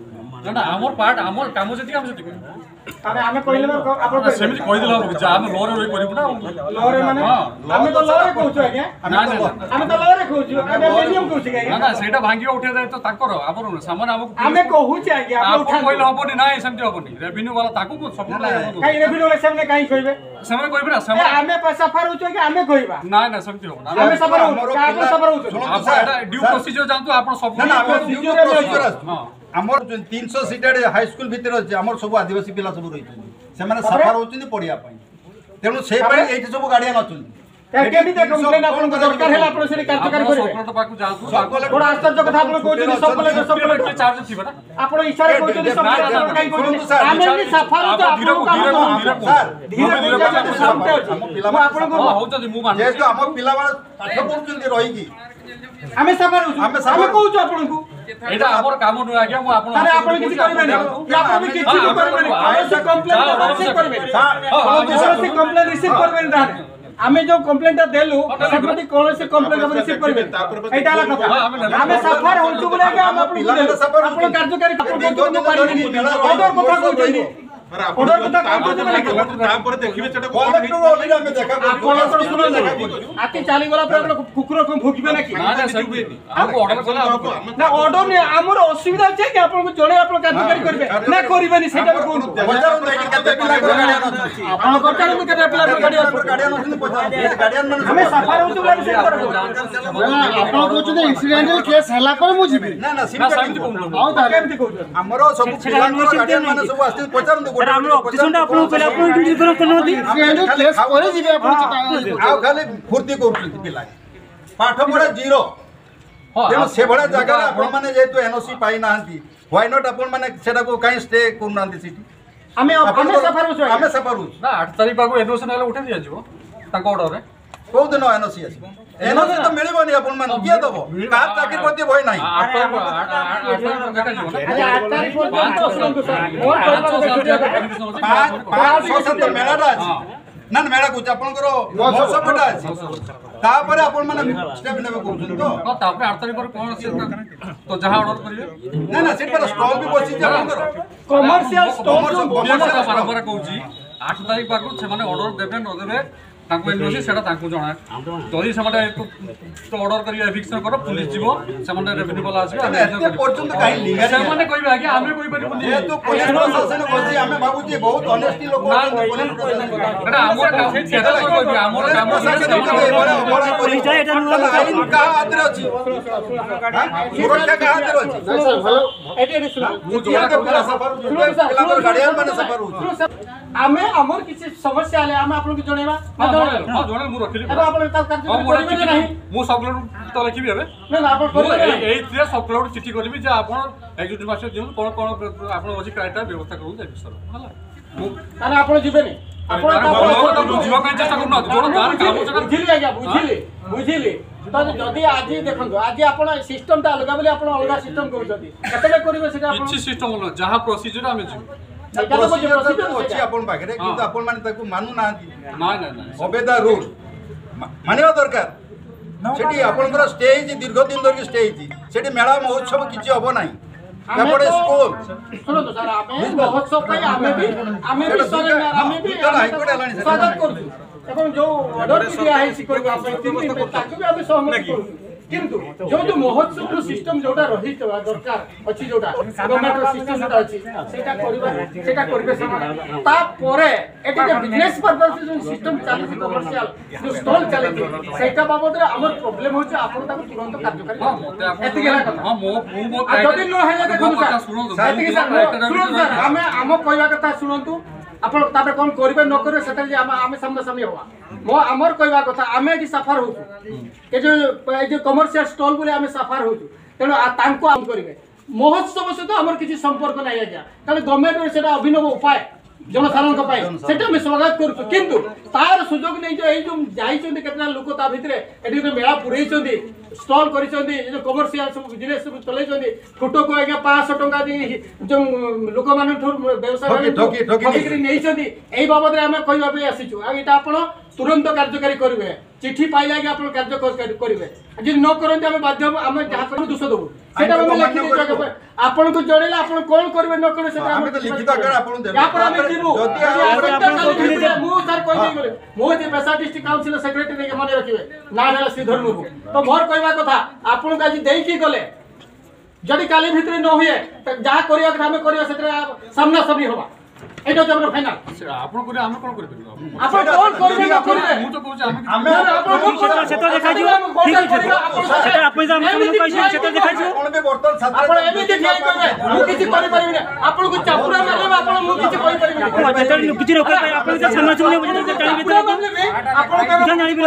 ନା, ନା, ଆମର ପାର୍ଟ, ଆମର କାମ ଯେତିକି ଆମେ ସେତିକି କରିବୁ। ଆରେ, ଆମେ କହିଲେ ବା ଆପଣ ନା, କରିବେ। ସେମିତି କହିଦେଲେ ହବ କି? ଯେ ଆମେ ଲରେ ରହି କରିବୁ ନା ଆଉ। ଲରେ ମାନେ? ହଁ। ଆମେ ତ ଲରେ କହୁଛୁ, ଆଜ୍ଞା। ନା, ନା, ନା। ଆମେ ତ ଲରେ କହୁଛୁ, ଆମେ ମିଡିୟମ କହୁଛୁ, ଆଜ୍ଞା। ନା, ନା, ସେଇଟା ଭାଙ୍ଗିବା ଉଠେଇ ଦେବେ ତ ତାଙ୍କର, ଆମର ନୁହେଁ। ସେମାନେ ଆମକୁ ଆମେ କହୁଛୁ, ଆଜ୍ଞା, ଆପଣ ଆପଣ ଉଠାନ୍ତୁ। କହିଲେ ହବନି, ନାଇଁ, ସେମିତି ହବନି। ରେଭିନ୍ୟୁ ବାଲା ତାକୁ କୁହ, ସବୁ ନା, ନା, କାହିଁ ରେଭିନ୍ୟୁ ବାଲା ସେମାନେ କାହିଁ କହିବେ? ସେମାନେ କହିବେ ନା, ଏ, ସେମାନେ ଆମେ ପା ସଫା ରହୁଛୁ, ଆଜ୍ଞା, ଆମେ କହିବା। ନାଇଁ, ନାଇଁ, ସେମିତି ହବନି। ଆମେ ସଫା ରହୁଛୁ, ଆମର ଆପଣ ପିଲା ସଫା ରହୁଛୁ। ଶୁଣନ୍ତୁ, ଆପଣ ସାର୍, ଏଇଟା ଡ୍ୟୁ ସାର୍। ପ୍ରୋସିଜର ଯାଆନ୍ତୁ, ଆପଣ ସବୁ ନା, ନା, ଆମର ଡ୍ୟୁ ଡ୍ୟୁ ପ୍ରୋସିଜର ପ୍ରୋସିଜର ଆସୁଛି। ହଁ। ଆମର ତିନିଶହ ସିଟ୍ ଆଡ଼େ ହାଇସ୍କୁଲ ଭିତରେ ଅଛି, ଆମର ସବୁ ଆଦିବାସୀ ପିଲା ସବୁ ରହିଛନ୍ତି, ସେମାନେ ତାପରେ? ସଫା ରହୁଛନ୍ତି ପଢ଼ିବା ପାଇଁ, ତେଣୁ ସେ ପାଇଁ ତାପରେ? ଏଇଠି ସବୁ ଗାର୍ଡିଆନ ଅଛନ୍ତି। ତାହେଲେ ଏଇଠି କେମିତି ତିନିଶହ କମ୍ପ୍ଲେନ ଆପଣଙ୍କ ଦରକାର ହେଲା, ଆପଣ ସେଠି କାର୍ଯ୍ୟକାରୀ ଆପଣ କରିବେ? ସବ୍ କଲେକ୍ଟର ପାଖକୁ ଯାଆନ୍ତୁ। ସବ୍ କଲେକ୍ଟର ବଡ଼ ଆଶ୍ଚର୍ଯ୍ୟ କଥା ଆପଣ କହୁଛନ୍ତି, ଛୁଟିରେ ସବ୍ କଲେକ୍ଟର, ଅଛନ୍ତି। Sub collector. କିଏ ଚାର୍ଜ ଥିବ ନା? ଆପଣ ଇଚ୍ଛାରେ ଏ, କହୁଛନ୍ତି, ଏ, ସବ୍ ନା, ନା, କଲେକ୍ଟର ନା, ନା। କାହିଁ କହୁଛନ୍ତି? ଶୁଣନ୍ତୁ ସାର୍, ଆମେ ଯଦି ସାର୍, ସାଫା ରହୁଛୁ, ଆପଣ ଆପଣଙ୍କୁ ଧୀରେ କାମ କୁହନ୍ତୁ, ଧୀରେ କୁହନ୍ତୁ। ସାର୍, ଧୀରେ ଧୀରେ କୁହନ୍ତୁ, କୁହନ୍ତୁ, ଆମେ ଧୀରେ ସାଫା କୁହନ୍ତୁ। ରହୁଛୁ। ଆମ ପିଲାମାନେ ମୁଁ ଆପଣଙ୍କୁ ସାଫା ହଁ, ହଉଛନ୍ତି, ମୁଁ ମାନୁଛି। ଯେହେତୁ ଆମ ପିଲାମାନେ ପାଠ ପଢୁଛନ୍ତି ରହିକି। ଆମେ ସାଫା ରହୁଛୁ, ଆମେ ସାଫା ଆମେ ରହୁଛୁ। କହୁଛୁ ଆପଣଙ୍କୁ। ଏଇଟା ଆମର କାମ ନୁହେଁ ଆଜ୍ଞା। ମୁଁ ଆପଣ ତାହେଲେ ଆପଣ କିଛି କରିବେନି? ଆପଣ ବି କିଛି ବି କରିବେନି? କୌଣସି କମ୍ପ୍ଲେନ୍ ରିସିଭ୍ କରିବେନି? କୌଣସି କମ୍ପ୍ଲେନ୍ ରିସିଭ୍ କରିବେନି ତାହେଲେ? ଆମେ ଯୋଉ କମ୍ପ୍ଲେନ୍ ଟା ଦେଲୁ, ସେମିତି କୌଣସି କମ୍ପ୍ଲେନ୍ ଆପଣ ରିସିଭ୍ କରିବେନି? ଏଇଟା ହେଲା କଥା। ଆମେ ସଫର ହଉଛୁ ବୋଲି ଆଜ୍ଞା। ଆମେ ଆପଣଙ୍କୁ ଦେଲୁ। ଆପଣ କାର୍ଯ୍ୟକାରୀ, ଆପଣ କହୁଛନ୍ତି ମୁଁ ପାରିବିନି। ଅର୍ଡର କଥା କହୁଛନ୍ତି। ଅର୍ଡର କଥା କହୁଛନ୍ତି ମାନେ କି? ତାପରେ ଦେଖିବେ ସେଟା କଲେକ୍ଟର ଅର୍ଡର ଆମେ ଦେଖା କରୁଛୁ। ଆପଣଙ୍କର ଶୁଣନ୍ତୁ, ହାତୀ ଚାଲିଗଲା ପରେ ଆପଣ କୁକୁର କଣ ଭୋକିବେ ନା କି? ନା, ନା, ସେମିତି ହେଇନି। ଆମକୁ ଅର୍ଡର କଲେ ଆମେ ନା, ଅର୍ଡର ନୁହେଁ, ଆମର ଅସୁବିଧା ଅଛି କି ଆପଣଙ୍କୁ ଜଣେ ଆପଣ କାର୍ଯ୍ୟକାରୀ କରିବେ ନା କରିବେନି, ସେଇଟା ବି କୁହନ୍ତୁ। ପଚାରନ୍ତୁ, ଏଠି କେତେ ପିଲାଙ୍କର ଗାର୍ଡିଆନ ଅଛନ୍ତି? ଆପଣ ପଚାରନ୍ତୁ କେତେ ପିଲାଙ୍କର ଗାର୍ଡିଆନ ଅଛନ୍ତି। ଗାର୍ଡିଆନ ମାନେ ଆମେ ସଫା ରହୁଛୁ ବୋଲି ଆମେ ସେମିତି କରୁଛୁ। ନା, ଆପଣ କହୁଛନ୍ତି ଇନସିଡେଣ୍ଟାଲ କେସ୍ ହେଲା ପରେ ମୁଁ ଯିବି। ନା, ନା, ସେମିତି କୁହନ୍ତୁ। ଆଉ ତାହେଲେ କେମିତି କହୁଛନ୍ତି? ଆମର ସବୁ ପିଲାଙ୍କର ଗାର୍ଡିଆନ ମାନେ ସବୁ ଆସିଛନ୍ତି, ପଚାରନ୍ତୁ। ଗୋଟେ ଗୋଟେ ଅବଜେକ୍ସନଟା ଆପଣଙ୍କୁ କହିଲେ ଆପଣ କେମିତି ଗ୍ରହଣ କରୁନାହାନ୍ତି? ଇନସିଡେଣ୍ଟାଲ କେସ୍ ପରେ ଯିବେ ଆପଣ। ଆଉ ଖାଲି ଫୁର୍ତ୍ତି କରୁଛନ୍ତି ପିଲା, ପାଠ ପଢା ଜିରୋ। ହଁ, ତେଣୁ ସେଭଳିଆ ଜାଗାରେ ଆପଣମାନେ ଯେହେତୁ ଏନ୍ଓସି ପାଇନାହାନ୍ତି, ହ୍ୱାଇ ନଟ୍ ଆପଣମାନେ ସେଟାକୁ କାହିଁ ଷ୍ଟେ କରୁନାହାନ୍ତି ସେଠି? ଆମେ, ଆମେ ଆପଣଙ୍କର ସଫା ରହୁଛୁ ଆଜ୍ଞା। ଆମେ ସଫା ରହୁଛୁ। ନା, ଆଠ ତାରିଖ ପାଖକୁ ଏନ୍ଓସି ନହେଲେ ଉଠେଇ ଦିଆଯିବ ତାଙ୍କ ଅର୍ଡରରେ। କୋଉ ଦିନ ଏନ୍ଓସି ଆସିବ? ଏନ୍ଓସି ତ ମିଳିବନି ଆପଣମାନଙ୍କୁ। କିଏ ଦବ? କାହା ଚାକିରି ପ୍ରତି ଭୟ ନାହିଁ। ଆଠ ତାରିଖ, ଆଠ, ଆଠ, ଆଠ ତାରିଖ ଦେଖାଯିବ ନା। ଆଚ୍ଛା, ଆଠ ତାରିଖ ପର୍ଯ୍ୟନ୍ତ ଶୁଣନ୍ତୁ ସାର୍, ମୋର କହିବା କଥା ହଉଛି, ପାଞ୍ଚ, ପାଞ୍ଚ, ଛଅ ସାତ ମେଳାଟା ଅଛି। ନା, ନା, ମେଳା କହୁଛି, ଆପଣଙ୍କର ମହୋତ୍ସବଟା ଅଛି। ତାପରେ ଆପଣମାନେ ଷ୍ଟେପ୍ ନେବେ କହୁଛନ୍ତି ତ? ହଁ, ତାପରେ ଆଠ ତାରିଖ ପରେ କଣ ଅଛି? ତ ଯାହା ଅର୍ଡର କରିବେ। ନା, ନା, ସେଠି ପରା ଷ୍ଟଲ୍ ବି ବସିଛି ଆପଣଙ୍କର। କମର୍ସିଆଲ ଷ୍ଟଲ୍ କମର୍ସିଆଲ, ସବୁ କମର୍ସିଆଲ ଷ୍ଟଲ୍। ବାରମ୍ବାର କହୁଛି, ଆଠ ତାରିଖ ପାଖରୁ ସେମାନେ ଅର୍ଡର ଦେବେ ନ ଦେବେ, ତାଙ୍କୁ ଏନ୍ଓସି ସେଟା ତାଙ୍କୁ ଜଣା। ଯଦି ସେମାନେ ତ ଅର୍ଡର କରିବେ, ଏଭିକ୍ସନ କର, ପୁଲିସ ଯିବ, ସେମାନେ ରେଭିନ୍ୟୁ ବାଲା ଆସିବେ, ଆମେ ଏତେ ପର୍ଯ୍ୟନ୍ତ କାହିଁ ଲିଗାଲି? ସେମାନେ କହିବେ, "ଆଜ୍ଞା, ଆମେ କହିପାରିବୁନି।" ଯେହେତୁ ପୋଲିସ ପ୍ରଶାସନ ବସି, ଆମେ ଭାବୁଛେ ବହୁତ ଅନେଷ୍ଟି ଲୋକ ଅଛନ୍ତି ପୋଲିସ ପ୍ରଶାସନ। ଏଟା ଆମର କାମ, ସେଟା ତ କହିବି, ଆମର କାମ ପ୍ରଶାସନ ଯଦି ଏଭଳିଆ ଅବହେଳା କରିବ, ତାହେଲେ ଆଇନ କାହା ହାତରେ ଅଛି? ହାଁ? ସୁରକ୍ଷା କାହା ହାତରେ ଅଛି? ଏଠି, ଏଠି ଶୁଣ। ମୁଁ କିଏ ଯୋଉଟା ଏତେ ପିଲା କହୁଛି, ସଫା ରହୁଛି? ଶୁଣନ୍ତୁ ସାର୍, ପିଲାଙ୍କର ଶୁଣନ୍ତୁ, ଗାର୍ଡିଆନ ମାନେ ସଫା ରହୁଛି। ଶୁଣନ୍ତୁ ସାର୍, ଆମେ ଆମର କିଛି ସମସ୍ୟା ହେଲେ ଆମେ ଆପଣଙ୍କୁ ଜଣେଇବା। ହଁ, ଜଣେଇବେ। ହଁ, ଜଣେଇବେ, ମୁଁ ରଖିଲି। ଏବେ ଆପଣ ତାକୁ କାର୍ଯ୍ୟକାରୀ ହଁ, ମୁଁ କରିବେ ନା ରଖିଲି। ନାହିଁ? ମୁଁ ସବ୍ କ୍ଲର୍କ ତ ଲେଖିବି ଏବେ। ନା, ନା, ଆପଣ ମୁଁ କରିବେ ଏଇ, ନାହିଁ। ଏଇଥିରେ ସବ୍ କ୍ଲର୍କ ଚିଠି କରିବି ଯେ ଆପଣ ଏକ୍ଜିକ୍ୟୁଟିଭ ମାଜିଷ୍ଟ୍ରେଟ ଦିଅନ୍ତୁ, କ'ଣ କ'ଣ ଆପଣ ଅଛି କ୍ରାଇଟେରିଆ, ବ୍ୟବସ୍ଥା କରନ୍ତୁ ଏ ବିଷୟରେ, ହେଲା? ତାହେଲେ ଆପଣ ଯିବେନି? ଆପଣ ଆରେ, ତାପରେ ଭଲ ଆପଣ କଥା, ମୁଁ ଯିବା ପାଇଁ ଚେଷ୍ଟା କରୁନାହାନ୍ତି। ଯୋଉଟା ଯାହାର କାମ ସେଟା ବୁଝିଲି ଆଜ୍ଞା, ବୁଝିଲି, ବୁଝିଲି। ତ ଯଦି ଆଜି ଦେଖନ୍ତୁ, ଆଜି ଆପଣ ସିଷ୍ଟମଟା ଅଲଗା ବୋଲି ଆପଣ ଅଲଗା ସିଷ୍ଟମ କରୁଛନ୍ତି, କେତେବେଳେ କରିବେ ସେଟା ଆପଣ? କିଛି ସିଷ୍ଟମ ନୁହଁ, ଯାହା ପ୍ରୋସିଜର ଆମେ ଯିବୁ। ସେଇଟା ତ କହୁଛି, ପ୍ରୋସିଜର ତ ପ୍ରୋସିଜର ଅଛି ସେଇଟା। ଆପଣଙ୍କ ପାଖରେ, ହଁ। କିନ୍ତୁ ଆପଣମାନେ ତାକୁ ମାନୁନାହାନ୍ତି। ନାଇଁ, ନାଇଁ, ନାଇଁ। ଅବେ ଦ ରୁଲ। ମା-, ମାନିବା ଦରକାର। ସେଠି ଆପଣଙ୍କର ଷ୍ଟେ ହେଇଛି, ଦୀର୍ଘ ଦିନ ଧରିକି ଷ୍ଟେ ହେଇଛି। ସେଠି ମେଳା ମହୋତ୍ସବ କିଛି ହବ ନାହିଁ। ଆମେ ଏପଟେ ତ, ସ୍କୁଲ। ଶୁଣନ୍ତୁ ସାର୍, ଆମେ ବୁଝିପାରିଲେ? ମହୋତ୍ସବ ପାଇଁ ଆମେ ବି, ଆମେ ବି ସେଇଟା ସ୍ୱାଗତ, ଦୁଇଟା, ଆମେ ବି, ଦୁଇଟା ଆମେ ହାଇକୋର୍ଟ ତାକୁ ହେଲାଣି, ସେଟା ସ୍ୱାଗତ କରୁଛୁ। ଏବଂ ଯୋଉ ଅର୍ଡର ବି ଦିଆ ହେଇଛି କରିବା ପାଇଁ ତିନି ଦିନ ପାଇଁ, ତାକୁ ବି ଆମେ ସହମତି କରୁଛୁ। କିନ୍ତୁ ଯୋଉ ଯୋଉ ମହୋତ୍ସବର ସିଷ୍ଟମ ଯୋଉଟା ରହିଥିବା ଦରକାର ଅଛି, ଯୋଉଟା ଗଭର୍ଣ୍ଣମେଣ୍ଟର ସିଷ୍ଟମ ଯୋଉଟା ଅଛି, ସେଇଟା କରିବା, ସେଇଟା କରିବେ ସେମାନେ। ତାପରେ ଏଠି ଯୋଉ ବିଜନେସ ପର୍ପସରେ ଯୋଉ ସିଷ୍ଟମ ଚାଲିଛି, କମର୍ସିଆଲ ଯୋଉ ଷ୍ଟଲ ଚାଲିଛି, ସେଇଟା ବାବଦରେ ଆମର ପ୍ରୋବ୍ଲେମ ହଉଛି, ଆପଣ ତାକୁ ତୁରନ୍ତ କାର୍ଯ୍ୟକାରୀ ହଁ, କରନ୍ତୁ। ମତେ ଆପଣ ଏତିକି ହେଲା କଥା। ହଁ, ମୋ, ମୁଁ ମୋ ଆଉ ଯଦି ନ ହେଲେ ମୋ ଦେଖନ୍ତୁ କଥା ସାର୍, ଶୁଣନ୍ତୁ, ଏତିକି ମୁଁ ସାର୍, ମୋ ଶୁଣନ୍ତୁ ସାର୍, ଆମେ, ଆମ କହିବା କଥା ଶୁଣନ୍ତୁ। ଆପଣ ତାପରେ କଣ କରିବେ ନ କରିବେ, ସେଟା ଯେ ଆମେ, ଆମେ ସାମ୍ନାସାମ୍ନି ହବା। ମୋ, ଆମର କହିବା କଥା, ଆମେ ଏଠି ସଫର ହଉଛୁ। ଏ ଯୋଉ, ଏ ଯୋଉ କମର୍ସିଆଲ ଷ୍ଟଲ ବୋଲି ଆମେ ସଫର ହଉଛୁ, ତେଣୁ ଆ, ତାଙ୍କୁ ଆଉଟ କରିବେ। ମହୋତ୍ସବ ସହିତ ଆମର କିଛି ସମ୍ପର୍କ ନାହିଁ ଆଜ୍ଞା, କାରଣ ଗଭର୍ଣ୍ଣମେଣ୍ଟର ସେଟା ଅଭିନବ ଉପାୟ ଜନସାଧାରଣଙ୍କ ପାଇଁ, ସେଟା ଆମେ ସ୍ୱାଗତ କରୁଛୁ। କିନ୍ତୁ ତାର ସୁଯୋଗ ନେଇ ଯୋଉ ଏଇ ଯୋଉ ଯାଇଛନ୍ତି କେତେଟା ଲୋକ, ତା ଭିତରେ ଏଠି ଗୋଟେ ମେଳା ପୁରେଇଛନ୍ତି, ଷ୍ଟଲ କରିଛନ୍ତି, ଏ ଯୋଉ କମର୍ସିଆଲ ସବୁ ବିଜନେସ ସବୁ ଚଲେଇଛନ୍ତି, ଫୁଟକୁ ଆଜ୍ଞା ପାଞ୍ଚଶହ ଟଙ୍କା ଦେଇ ଯୋଉ ଲୋକମାନଙ୍କଠୁ ବ୍ୟବସାୟ ଠକି, ଠକି, ଠକି ଠକିକିରି ନେଇଛନ୍ତି। ଏଇ ବାବଦରେ ଆମେ କହିବା ପାଇଁ ଆସିଛୁ। ଆଉ ଏଇଟା ଆପଣ ତୁରନ୍ତ କାର୍ଯ୍ୟକାରୀ କରିବେ। ଚିଠି ପାଇଲେ ଆଜ୍ଞା ଆପଣ କାର୍ଯ୍ୟ କରି-, କରିବେ। ଆଉ ଯଦି ନ କରନ୍ତି, ଆମେ ବାଧ୍ୟ ହବୁ, ଆମେ ଯାହା କରିବୁ ଦୋଷ ଦବୁ। ସେଇଟା ଆଇନ ଆମେ ଅମାନ୍ୟ ଲେଖିକି କରିବୁ। ଜଣେଇବୁ। ଆପଣଙ୍କୁ ଜଣେଇଲେ ଆପଣ କଣ କରିବେ ନ କରିବେ, ସେଟା ହଁ, ଆମେ ଆମେ ତ ଲିଖିତ ଆକାରରେ ଆପଣଙ୍କୁ ଦେବୁ। ୟା ପରେ ଆମେ ତାପରେ ଯିବୁ। ଯଦି ଯଦି ଆଉ ଆସନ୍ତା ଆପଣ କାଲି କହୁଥିଲେ ଭିତରେ ଯେ ମୁଁ ସାର୍ କହିଦେଇ ହଁ। ଗଲି, ମୁଁ ଯେ ପେଶା ଡିଷ୍ଟ୍ରିକ୍ଟ କାଉନସିଲ ସେକ୍ରେଟାରୀ, ମନେ ରଖିବେ, ନାଁ ହେଲା ଶ୍ରୀଧର ବାବୁ। ତ ମୋର କହିବା କଥା, ଆପଣଙ୍କୁ ଆଜି ଦେଇକି ଗଲେ, ଯଦି କାଲି ଭିତରେ ନ ହୁଏ, ତ ଯାହା କରିବା କଥା ଆମେ କରିବା, ସେଥିରେ ଆ-, ସାମ୍ନାସାମ୍ନି ହବା। ଏଇଟା ହଉଛି ଆମର ଫାଇନାଲ। ସେ ଆପଣ କରିବେ, ଆମେ କଣ କରିପାରିବୁ? ଆପଣ କଣ କରିବେ ନ କରିବେ? ମୁଁ ତ କହୁଛି, ଆମେ କିଛି ଆମେ ନା, ନା, ଆପଣ କଣ ସେଟା, ସେଟା ଦେଖାଯିବ। ଆପଣ କଣ ଠିକ୍ ଅଛି। କରିବା? ଆପଣ ସେଟା ଆପଣ ଯାହା ଏମିତି କହିବେ, ଠିଆ ସେଟା ହେଇକି ଦେଖାଯିବ। ଆପଣ ବି ବର୍ତ୍ତମାନ ସାଥିରେ ଆପଣ ଏମିତି ଠିଆ ହେଇକି କହିବେ, "ମୁଁ କିଛି କରିପାରିବିନି।" ଆପଣଙ୍କୁ ଚାପୁଡ଼ା ମାରିଲେ ଆପଣ, "ମୁଁ କିଛି କହିପାରିବିନି।" ଆପଣ ଯେତେବେଳେ କିଛି ନ କରିପାରିବେ, ଆପଣ ଯେତେବେଳେ ସାମ୍ନାସାମ୍ନି ହବ, ଯେତେବେଳେ ଜାଣିବେ, ଚାପୁଡ଼ା ମାରିଲେ ବି ଆପଣ କେବେ ବୁଝା ଜାଣିବେ,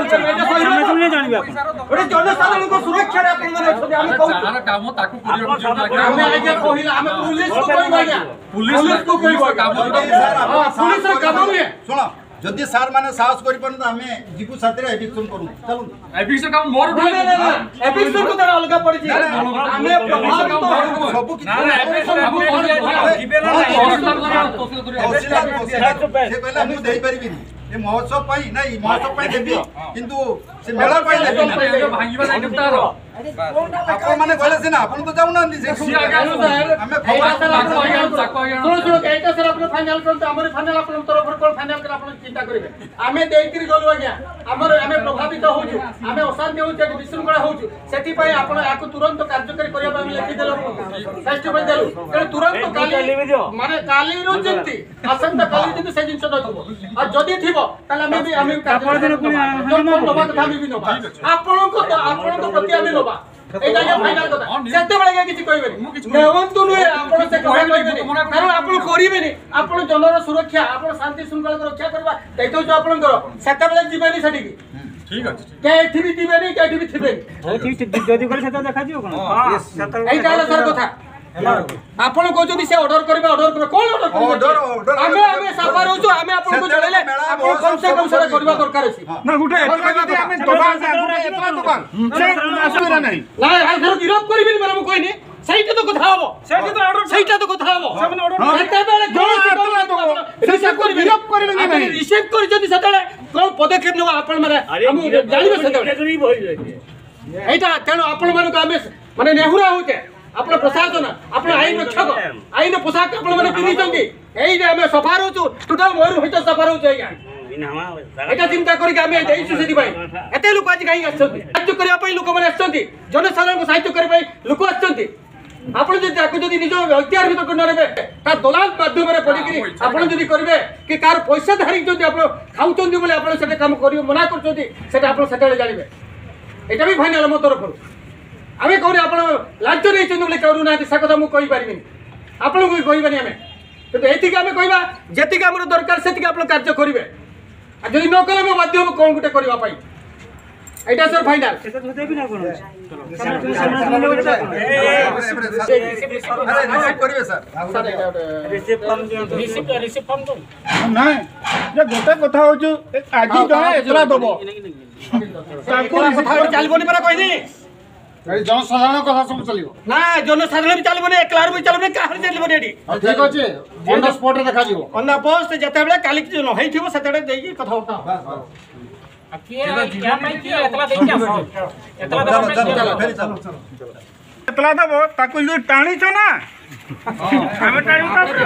ସାମ୍ନାସାମ୍ନି ଜାଣିବେ ଆପଣ। ଗୋଟେ ଜନସାଧାରଣଙ୍କ ସୁରକ୍ଷାରେ ଆପଣମାନେ ଅଛନ୍ତି, ଆମେ କହୁଛୁ। ଯାହାର କାମ ତାକୁ କରିବାକୁ ଦିଅନ୍ତୁ ଆଜ୍ଞା। ଆମେ ଆଜ୍ଞା କହିଲେ, ଆମେ ପୁଲିସକୁ କହିବୁ ଆଜ୍ଞା। ପୁଲିସ ପୁଲିସକୁ କହିବୁ ଆଜ୍ଞା। କାମ ଯୋଉଟା ସାର୍, ଆପଣ ହଁ, ସାହସ ପୋଲିସର କାମ କରିପାରନ୍ତି। ନୁହେଁ। ଶୁଣ, ଯଦି ସାର୍ ମାନେ ସାହସ କରିପାରନ୍ତି, ଆମେ ଯିବୁ ସାଥିରେ ଏଭିକ୍ସନ କରୁନୁ। ଚାଲନ୍ତୁ। ଏଭିକ୍ସନ କାମ ମୋର ନା, ନା, ନା, ନା। ଏଭିକ୍ସନ କଥା ଅଲଗା ପଡ଼ିଛି। ନା, ନା, ଆମେ ଏଭିକ୍ସନ ପ୍ରଭାବିତ କାମ ମୋର ହଉଛୁ। ସବୁ କିଛି ନା, ନା, ଏଭିକ୍ସନ କାମ ମୋର ହଉଛୁ। ଯିବେ ନା, ନା, ଏଭିକ୍ସନ କାମ ତହସିଲଦାର, ତହସିଲଦାର, ସେ କହିଲା, "ମୁଁ ଦେଇପାରିବିନି। ଏ ମହୋତ୍ସବ ପାଇଁ, ନାଇଁ, ମହୋତ୍ସବ ପାଇଁ ଦେବି, କିନ୍ତୁ ସେ ମେଳା ପାଇଁ ଦେବିନି।" ଭାଙ୍ଗିବା ଦାୟିତ୍ୱ ତାର। ଆପଣ ମାନେ କହିଲେ ସିନା, ଆପଣ ତ ଯାଉନାହାନ୍ତି ସେ ସିଏ ଆଗେ ଆସନ୍ତୁ। ଆମେ ଖବର ଏଇଟା ସାର୍, ଆପଣ ତାକୁ ଆଗେ ଆଣନ୍ତୁ, ତାକୁ ଆଗେ ଆଣନ୍ତୁ। ଶୁଣ, ଶୁଣ, ଏଇଟା ସାର୍ ଆପଣ ଫାଇନାଲ କରନ୍ତୁ, ଆମର ଫାଇନାଲ ଆପଣଙ୍କ ତରଫରୁ କ'ଣ ଫାଇନାଲ କଲେ ଆପଣ ଚିନ୍ତା କରିବେ। ଆମେ ଦେଇକିରି ଗଲୁ ଆଜ୍ଞା, ଆମର, ଆମେ ପ୍ରଭାବିତ ହଉଛୁ, ଆମେ ଅଶାନ୍ତି ହଉଛୁ, ଏଠି ବିଶୃଙ୍ଖଳା ହଉଛୁ, ସେଥିପାଇଁ ଆପଣ ୟାକୁ ତୁରନ୍ତ କାର୍ଯ୍ୟକାରୀ କରିବା ପାଇଁ ଆମେ ଲେଖିଦେଲୁ ଆପଣଙ୍କୁ, ଫେଷ୍ଟିଭାଲ ଦେଲୁ। ତେଣୁ ତୁରନ୍ତ କାଲି, ମାନେ କାଲିରୁ ଯେମିତି, ଆସନ୍ତା କାଲି ଯେମିତି ସେ ଜିନିଷ ନଥିବ, ଆଉ ଯଦି ଥିବ, ତାହେଲେ ଆମେ ବି, ଆମେ ବି ତା ପରଦିନ ପୁଣି ହାଙ୍ଗାମା ଯୋଉ ନବା କଥା ଆମେ ବି ନବା। ଆପଣଙ୍କ ତ, ଆପଣଙ୍କ ପ୍ରତି ଆମେ ନବା। ଏଇଟା ଆଜ୍ଞା ଫାଇନାଲ କଥା। ସେତେବେଳେ ଆଜ୍ଞା କିଛି କହିବେନି। ମୁଁ କିଛି କହିବିନି। ନିଅନ୍ତୁ ନୁହେଁ, ଆପଣ ସେ କଥା କହିବେନି। କାରଣ ଆପଣ କରିବେନି। ଆପଣ ଜନର ସୁରକ୍ଷା, ଆପଣ ଶାନ୍ତି ଶୃଙ୍ଖଳାକୁ ରକ୍ଷା କରିବା ଦାୟିତ୍ୱ ହଉଛି ଆପଣଙ୍କର। ସେତେବେଳେ ଯିବେନି ସେଠିକି। ହୁଁ, ଠିକ୍ ଅଛି, ଠିକ୍। କେ ଏଠି ବି ଯିବେନି, କେ ଏଠି ବି ଥିବେନି। ହଉ, ଠିକ୍, ଠିକ୍। ଯଦି କଲେ ସେତେବେଳେ ଦେଖାଯିବ କ'ଣ? ହଁ, ହଁ, ସେତେବେଳେ ଏଇଟା ହେଲା ସାର୍ କଥା। ଆପଣ କହୁଛନ୍ତି ସେ ଅର୍ଡର କରିବେ, ଅର୍ଡର କରିବେ। କ'ଣ ଅର୍ଡର କରିବେ? ଅର୍ଡର, ଅର୍ଡର ଆମେ, ଆମେ ସାଫା ରହୁଛୁ, ଆମେ ଆପଣଙ୍କୁ ସେତେବେଳେ ଜଣେଇଲେ ମେଳା ଆପଣ ମହୋତ୍ସବ କମ୍ ସେ କମ୍ ସବୁ ସେଟା କରିବା କରିବେ। ଦରକାର ଅଛି। ହଁ। ନା, ଗୋଟେ ଏତଲା ଯଦି ଆମେ ଦବା, ଗୋଟେ ଏତଲା ଦବା, ସେ ଅସୁବିଧା ନାହିଁ। ନାଇଁ, ଆଉ ଧର ବିରୋଧ କରିବିନି ମାନେ ମୁଁ କହିନି, ସେଇଟା ତ କଥା ହବ। ସେଇଟା ତ ଅର୍ଡର, ସେଇଟା ତ କଥା ହବ। ସେମାନେ ଅର୍ଡର ହଁ। ସେତେବେଳେ ଯୋଉ କୌଣସି ଏତଲା ଦବ, ରିସିଭ ସେ କରିବେନି। ବିରୋଧ କରିବେ କି ଆପଣ ନାହିଁ? ରିସିଭ କରିଛନ୍ତି ସେତେବେଳେ କ'ଣ ପଦକ୍ଷେପ ନେବା ଆପଣ ମାନେ ଆରେ, ଆମକୁ ବିରୋଧ ଜାଣିବେ କରିବେନି, ସେତେବେଳେ। କେବେ ବି ବହି ରହିବେ। ଏଇଟା ତେଣୁ ଆପଣମାନଙ୍କୁ ଆମେ ମାନେ ନେହୁରା ହଉଛେ। ଆପଣ ପ୍ରଶାସନ, ଆପଣ ଆଇନ ରକ୍ଷକ, ଆଇନ ପୋଷାକ ଆପଣମାନେ ପିନ୍ଧିଛନ୍ତି। ଏଇରେ ଆମେ ସଫା ରହୁଛୁ, ଟୋଟାଲ ମୟୂରଭଞ୍ଜ ସଫା ରହୁଛୁ ଆଜ୍ଞା। ଏଇଟା ଚିନ୍ତା କରିକି ଆମେ ଦେଇଛୁ ସେଥିପାଇଁ। ଏତେ ଲୋକ ଆଜି କାହିଁକି ଆସିଛନ୍ତି? ସାହାଯ୍ୟ କରିବା ପାଇଁ ଲୋକମାନେ ଆସିଛନ୍ତି, ଜନସାଧାରଣଙ୍କୁ ସାହାଯ୍ୟ କରିବା ପାଇଁ ଲୋକ ଆସିଛନ୍ତି। ଆପଣ ଯଦି ତାକୁ ଯଦି ନିଜ ଅକ୍ତିଆର ଭିତରକୁ ନ ନେବେ, ତା ଦଲାଲ ମାଧ୍ୟମରେ ପଡ଼ିକିରି ଆପଣ ଯଦି କରିବେ କି କାହାର ପଇସା ଧାରିକି ଯଦି ଆପଣ ଖାଉଛନ୍ତି ବୋଲି ଆପଣ ସେଟା କାମ କରିବେ, ମନା କରୁଛନ୍ତି, ସେଟା ଆପଣ ସେତେବେଳେ ଜାଣିବେ। ଏଇଟା ବି ଫାଇନାଲ ମୋ ତରଫରୁ। ଆମେ କହୁନି ଆପଣ ଲାଞ୍ଚ ନେଇଛନ୍ତି ବୋଲି କରୁନାହାନ୍ତି, ସେ କଥା ମୁଁ କହିପାରିବିନି, ଆପଣଙ୍କୁ ବି କହିବାନି ଆମେ। କିନ୍ତୁ ଏତିକି ଆମେ କହିବା, ଯେତିକି ଆମର ଦରକାର ସେତିକି ଆପଣ କାର୍ଯ୍ୟ କରିବେ। ଆଉ ଯଦି ନ କଲେ, ଆମେ ବାଧ୍ୟ ହବୁ କ'ଣ ଗୋଟେ କରିବା ପାଇଁ। ଏଇଟା ସାର୍ ଫାଇନାଲ। ରିସିଭ କରିବେ ସାର୍। ରିସିଭ ରିସିଭ ଫର୍ମ ଦିଅନ୍ତୁ। ନାଇଁ, ଯେ ଗୋଟେ କଥା ହଉଛି, ଏ ଆଜି ଜଣେ ଏତଲା ଦବ, ତାକୁ ଏକଲା କଥା ହଉଛି, ଚାଲିବନି ପରା କହିଲି। ଏଇ ଜନସାଧାରଣ କଥା ସବୁ ଚାଲିବ। ନା, ଜନସାଧାରଣ ବି ଚାଲିବନି, ଏକଲାରୁ ବି ଚାଲିବନି, କାହାର ଚାଲିବନି ଏଠି। ହଉ, ଠିକ ଅଛି, ଅନ୍ ଦ ସ୍ପଟରେ ଦେଖାଯିବ। ଅନ୍ ଦ ପୋଷ୍ଟ ଯେତେବେଳେ କାଲି କିଛି ନ ହେଇଥିବ, ସେତେବେଳେ ଦେଇକି କଥାବାର୍ତ୍ତା ହବ। ଆଉ କିଏ ୟା ପାଇଁ କିଏ ଏତଲା ଦେଇଛି ଆପଣ? ଏତଲା ଦେବା ପାଇଁ କିଏ? ଏତଲା ଦବ, ତାକୁ ଯୋଉ ଟାଣିଛ ନା, ଆମେ ଟାଣିବୁ ତାପରେ।